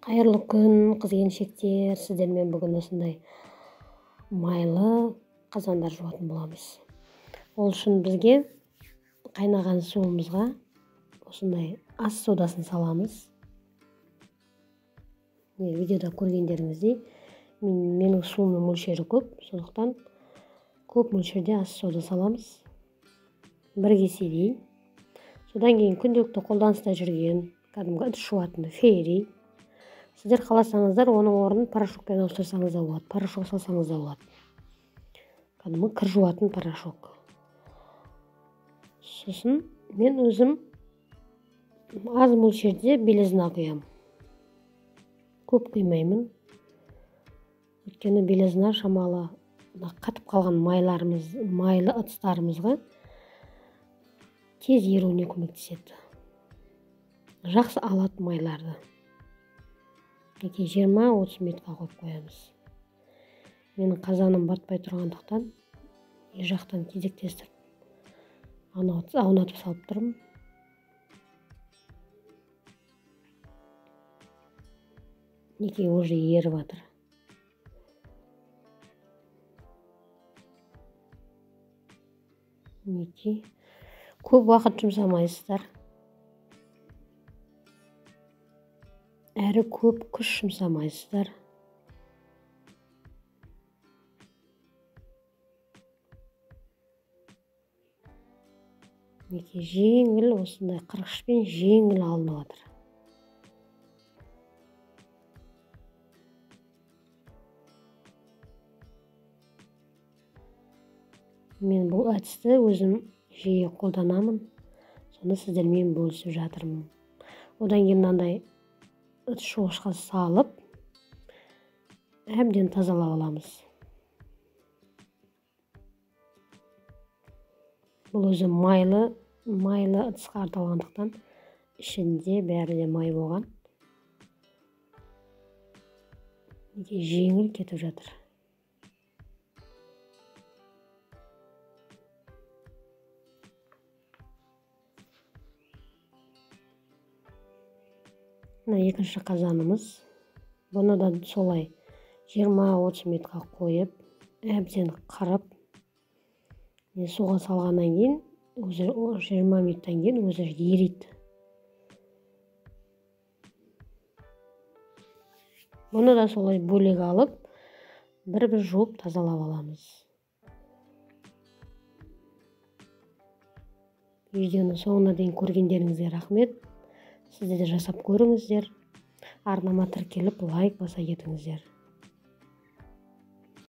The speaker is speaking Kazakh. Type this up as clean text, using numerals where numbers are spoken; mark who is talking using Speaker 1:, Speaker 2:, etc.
Speaker 1: Қайырлы күн, қыз келіншектер. Сіздермен бүгін осындай майлы қазандар жуатын боламыз. Ол үшін бізге қайнаған суымызға осындай ас содасын саламыз. Видеода көргендеріңіздей, менің суымның мөлшері көп, сондықтан көп мөлшерде ас сода саламыз. Бір кеседей. Содан кейін күнделікті қолданыста жүрген кәдімгі ыдыс жуатын фейри. Сіздер қаласаңыздар, оның орнын порошокпен ауыстырсаңыз да болады, порошок салсаңыз да болады. Кәдімгі кір жуатын порошок. Сосын мен өзім аз мөлшерде белизна құямын. Көп құймаймын. Өйткені белизна шамалы қатып қалған майларымыз, майлы ыдыстарымызға тез еруіне көмектеседі. Жақсы алады майларды. 20-30 минутқа қойып қоямыз. Менің қазаным батпай тұрғандықтан екі жақтан кезектестіріп аунатып салып тұрмын. Мінекей уже еріп жатыр. Мінекей көп уақыт жұмсамайсыздар. Әрі көп күш жұмсамайсыздар. Мінекей жеңіл осындай қырғышпен жеңіл алынып жатыр. Мен бұл әдісті өзім жиі қолданамын. Соны сіздермен бөлісіп жатырмын. Одан кейін мынандай ыдыс жуғышқа салып, әбден тазалап аламыз. Бұл өзі майлы ыдысқа арналғандықтан ішінде бәрі де май болған. Неге жеңіл кетіп жатыр. Мына екінші қазанымыз. Бұны да солай 20-30 минутқа қойып, әбден қырып, суға салғаннан кейін өзі 20 минуттан кейін өзі ериді. Бұны да солай бөлек алып, бір-бір жуып тазалап аламыз. Видеоны соңына дейін көргендеріңізге рахмет. Сіздер де жасап көріңіздер. Арнама тіркеліп, лайк баса кетіңіздер.